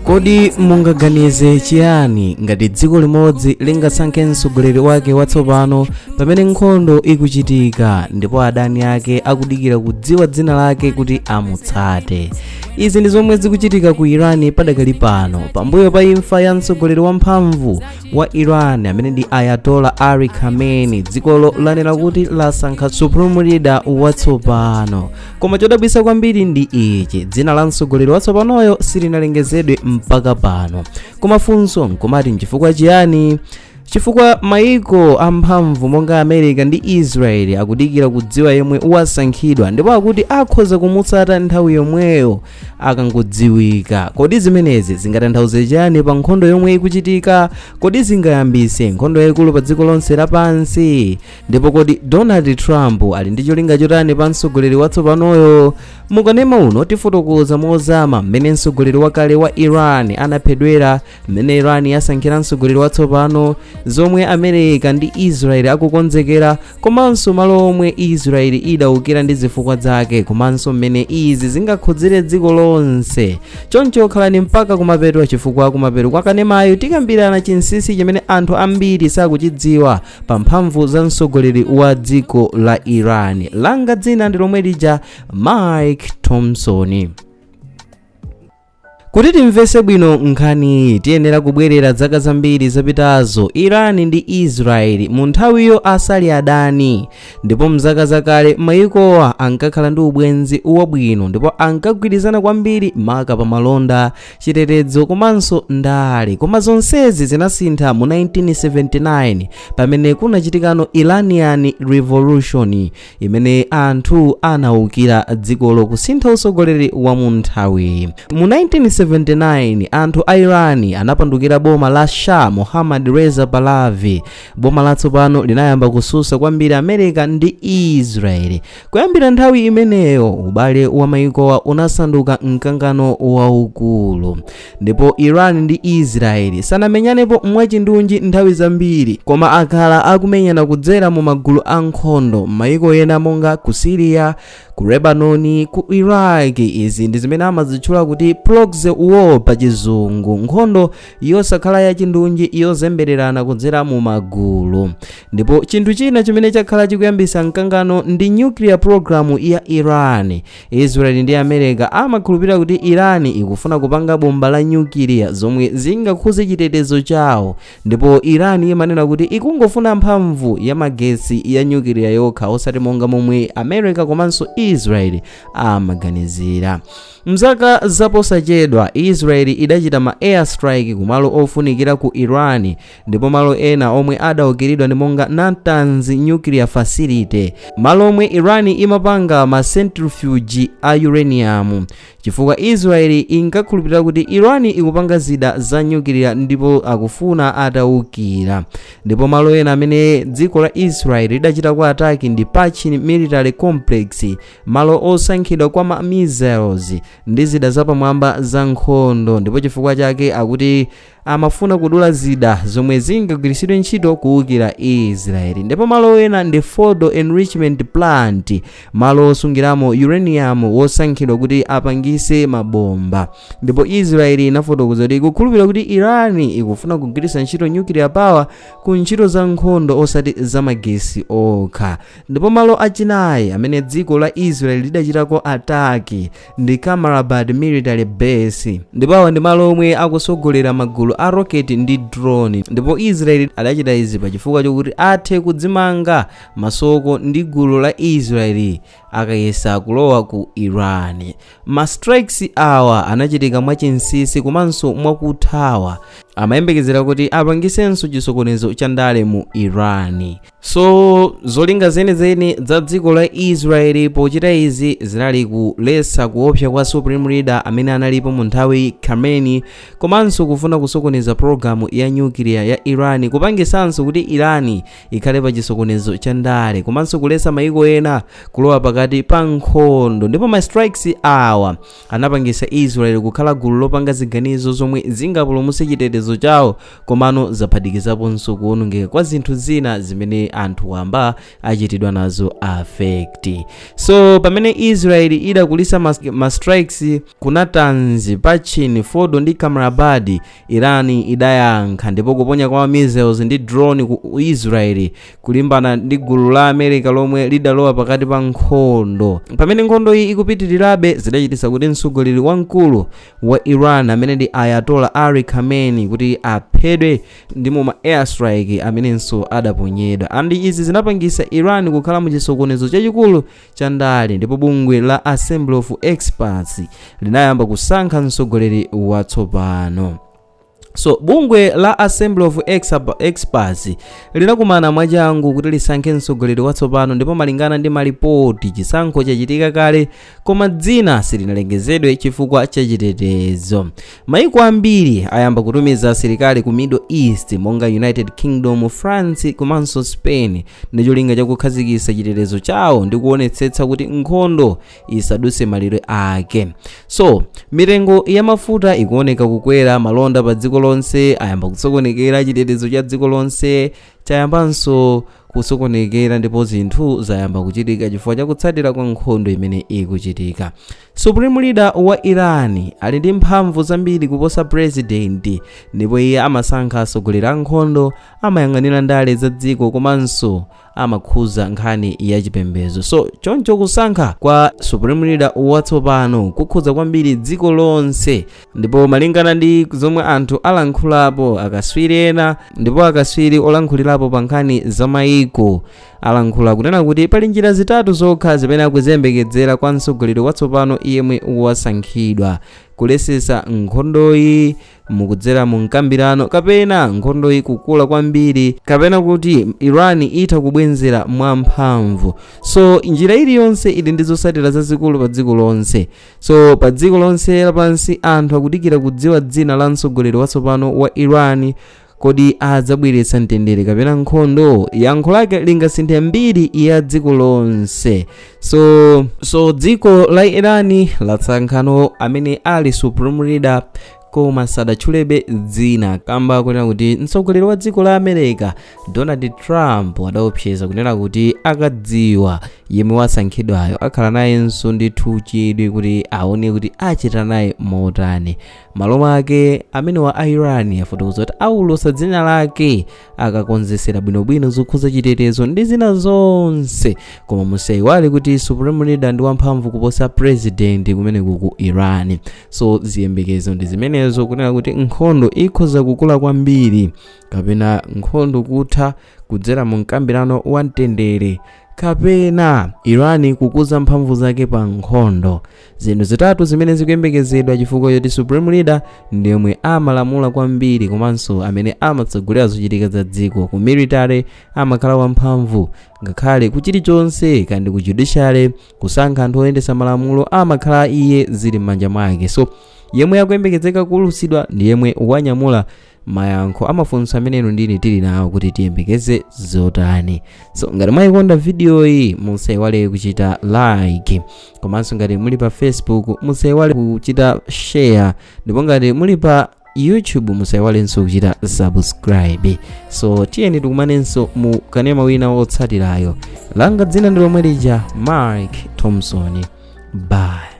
Kodi mungaganize chiyani ngati dziko limodzi lingasankhe mtsogoleri wake watsopano pamene nkhondo ikuchitika ndipo adani ake akudikira kudziwa dzina lake kuti amutsate? Izi ndi zomwe zikuchitika ku Iran padakali pano pambuyo pa imfa ya mtsogoleri wamphamvu wa Iran amene ndi Ayatollah Ali Khamenei. Dzikolo lanena kuti lasankha supreme leader watsopano, koma chodabwitsa kwambiri ndi ichi: dzina la mtsogoleri watsopanoyo silinalengezedwe mpaka pano. Koma funso nkumati, nchifukwa chiyani? Chifukwa maiko amphamvu monga America ndi Israeli akudikira kudziwa yemwe wasankhidwa, ndipo akuti akhoza kumutsata nthawi yomweyo akangodziwika. Kodi zimenezi zingatanthauze chiyani pa nkhondo yomwe ikuchitika? Kodi zingayambise nkhondo yayikulu pa dziko lonse lapansi? Ndipo kodi Donald Trump ali ndi cholinga chotani pa mtsogoleri watsopanoyo? Mukanema uno tifotokoza mozama mmene mtsogoleri wakale wa Iran anaphedwera, mmene Iran yasankhira mtsogoleri watsopano, zomwe America ndi Israeli akukonzekera, komanso malo omwe Israeli idawukira ndi zifukwa zake, komanso mmene izi zingakhudzire dziko lonse. Choncho khalani mpaka kumapeto, chifukwa kumapeto kwa kanemayo tikambirana chinsinsi chimene anthu ambiri sakuchidziwa pa mphamvu za mtsogoleri wa dziko la Iran. Langa dzina ndi lomwe lija, Mike Thompson. Kuti timvese bwino nkhaniyi, tiyenera kubwerera zaka zambiri zapitazo, Iran ndi Israeli mu nthawiyo asali adani. Ndipo mzaka zakale mayikowa ankakhala ndi ubwenzi wabwino ndipo ankagwirizana kwambiri, maka pa malonda, chitetezo komanso ndale. Koma zonsezi zinasintha mu 1979 pamene kunachitikano Iranian Revolution, imene anthu anawukira dzikolo kusintha usogoleri wa mu nthawi. Mu 1979 anthu a Iran anapandukira boma la Shah Mohammad Reza Pahlavi. Boma latsopano linayamba kususa kwambiri America ndi Israeli. Kuyambira nthawi imeneyo ubale wa mayikowa unasanduka mkangano waukulu, ndipo Iran ndi Israeli sanamenyanepo mwachindunji nthawi zambiri, koma akhala akumenyana kudzera mu magulu ankhondo m'mayiko ena monga ku Syria, ku Lebanon, ku Iraq. Izi ndi zimene amazitchula kuti proxy war pa Chizungu, nkhondo yosakhala yachindunji yozembererana kudzera mu magulu. Ndipo chinthu china chimene chakhala chikuyambisa mkangano ndi nuclear program ya Iran. Israel ndi America amakhulupirira kuti Iran ikufuna kupanga bomba la nyukiliya zomwe zingakhuze chitetezo chawo, ndipo Iran imanena kuti ikungofuna mphamvu ya magetsi ya nyukiliya yokha, osati monga momwe America komanso Israel amaganizira. Mzaka zaposachedwa Israel idachita ma airstrike kumalo ofunikira ku Iran, ndipo malo ena omwe adaukiridwa ndi monga Natanz Nuclear Facility, malo omwe Iran imapanga ma centrifuge a uranium, chifukwa Israel inkakhulupirira kuti Iran ikupanga zida za nyukiliya ndipo akufuna atawukira. Ndipo malo ena amene dziko la Israel lidachitako attack ndi Parchin Military Complex, malo osankhidwa kwa ma missiles ndi zida zapamwamba za nkhondo, ndipo chifukwa chake akuti amafuna kudula zida zomwe zingagwiritsidwe ntchito kuwukira Israeli. Ndipo malo ena ndi Fordo Enrichment Plant, malo osungiramo uranium wosankhidwa kuti apangise mabomba. Ndipo Israeli inafotokoza kuti ikukhulupirira kuti Iran ikufuna kugwiritsa ntchito nuclear power ku ntchito za nkhondo, osati zamagesi okha. Ndipo malo achinayi amene dziko la Israel lidachitako attack ndi Kamalabad Military Base, ndipo awa ndi malo omwe akusogolera magulu a rocket ndi drone. Ndipo Israel adachita izi pachifukwa chokuti athe kudzimanga masoko ndi gulu la Israeli akayesa kulowa ku Iran. Ma strikes awa anachitika mwachinsinsi komanso mwakuthawa. Amayembekezera kuti apangisenso chisokonezo cha ndale mu Iran. So zolinga zenizeni za dziko la Israeli pochita izi zinali kuletsa kuopsa kwa supreme leader amene analipo mu nthawi, Khamenei, komanso kufuna kusokoneza pologalamu ya nyukiliya ya Iran, kupangisanso kuti Iran ikhale pa chisokonezo cha ndale, komanso kuletsa mayiko ena kulowa pakati pa nkhondo. Ndipo ma strikes awa anapangisa Israel kukhala gulu lopanga ziganizo zomwe zingapulumutse chitetezo chawo ndi chitetezo cha dziko. chitetezo chawo, komano zaphatikizaponso kuwonongeka kwa zinthu zina zimene anthu wamba achitidwa nazo affect. So pamene Israel idakulisa ma strikes ku Natanz, Parchin, Fordo ndi Khorramabad, Iran idayankha ndipo kuponya kwa missiles ndi drone ku Israel kulimbana ndi gulu la America lomwe lidalowa pakati pa nkhondo. Pamene nkhondo iyi ikupitirirabe, zidachititsa kuti mtsogoleri wamkulu wa Iran amene ndi Ayatollah Ali Khamenei kuti aphedwe ndi muma airstrike amenenso adaponyedwa, and izi zinapangisa Iran kukhala mu chisokonezo chachikulu cha ndale, ndipo bungwe la Assembly of Experts linayamba kusankha mtsogoleri watsopano. So bungwe la Assembly of Experts linakumana mwachangu kuti lisankhe mtsogoleri watsopano, ndipo malingana ndi malipoti, chisankho chachitika kale koma dzina silinalengezedwe chifukwa cha chitetezo. Maiko ambiri ayamba kutumiza asilikali ku Middle East monga United Kingdom, France komanso Spain, ndi cholinga chakukhazikitsa chitetezo chawo ndi kuonetsetsa kuti nkhondo isadutse malire ake. So mitengo ya mafuta ikuoneka kukwera, malonda pa dziko lonse ayamba kusokonekera, chitetezo cha dziko lonse chayambanso kusokonekera, ndipo zinthu zayamba kuchitika chifukwa chakutsatira kwa nkhondo imene ikuchitika. Supreme Leader wa Iran ali ndi mphamvu zambiri kuposa president, ndipo iye amasankha atsogoleri a nkhondo, amayang'anira ndale za dziko komanso amakhuza nkhani ya chipembedzo. So choncho kusankha kwa Supreme Leader watsopano kukhuza kwambiri dziko lonse, ndipo malingana ndi zomwe anthu alankhulapo, akaswiri ena ndipo akaswiri olankhulirapo pa nkhani za mayiko alankhula kunena kuti pali njira zitatu zokha zimene akuziyembekezera kwa mtsogoleri watsopano yemwe wasankhidwa: kuletsetsa nkhondoyi mukudzera mu mkambirano, kapena nkhondoyi kukula kwambiri, kapena kuti Iran itha kubwenzera mwamphamvu. So njira iliyonse ili ndi zotsatira zazikulu pa dziko lonse. So pa dziko lonse lapansi anthu akudikira kudziwa dzina la mtsogoleri watsopano wa Iran. Kodi adzabweretsa mtendere kapena nkhondo? Yankho lake lingasinthe mbiri ya dziko lonse. So dziko la Iran latsankhano amene ali Supreme Leader, koma sadatchulebe dzina kamba kunena kuti mtsogoleri wa dziko la America Donald Trump adaopseza kunena kuti akadziwa yemwe wasankhidwayo akhala nayenso ndithu chidwi kuti aone kuti achita naye motani. Malo mwake amene wa Iran afotokoza kuti aulutsa dzina lake akakonzesera bwinobwino zokhuza chitetezo ndi zina zonse. Koma musayiwale kuti Supreme Leader ndi wamphamvu kuposa president kumeneku ku Iran. So ziyembekezo ndi zimenezo, kunena kuti nkhondo ikhoza kukula kwambiri, kapena nkhondo kutha kudzera mu mkambirano wa mtendere, kapena Iran kukuza mphamvu zake pa nkhondo. Zinthu zitatu zimene zikuyembekezedwa chifukwa choti Supreme Leader ndi yomwe amalamula kwambiri komanso amene amatsogolera zochitika za dziko. Ku military amakhala wamphamvu, ngakhale ku chilichonse, kandi ku judiciary, kusankha anthu oyendetsa malamulo amakhala iye, zili m'manja mwake. So yemwe akuyembekezeka kuulutsidwa ndi yemwe wanyamula mayankho amafunso amene ndini tili nawo kuti tiyembekeze zotani. So ngati mwayikonda video iyi, musayiwale kuchita like, komanso ngati muli pa Facebook musayiwale kuchita share, ndipo ngati muli pa YouTube musayiwalenso kuchita subscribe. So tiyeni tikumanenso mu kanema wina wotsatirayo. Langa dzina ndi lomwe lija, Mark Thompson. Bye.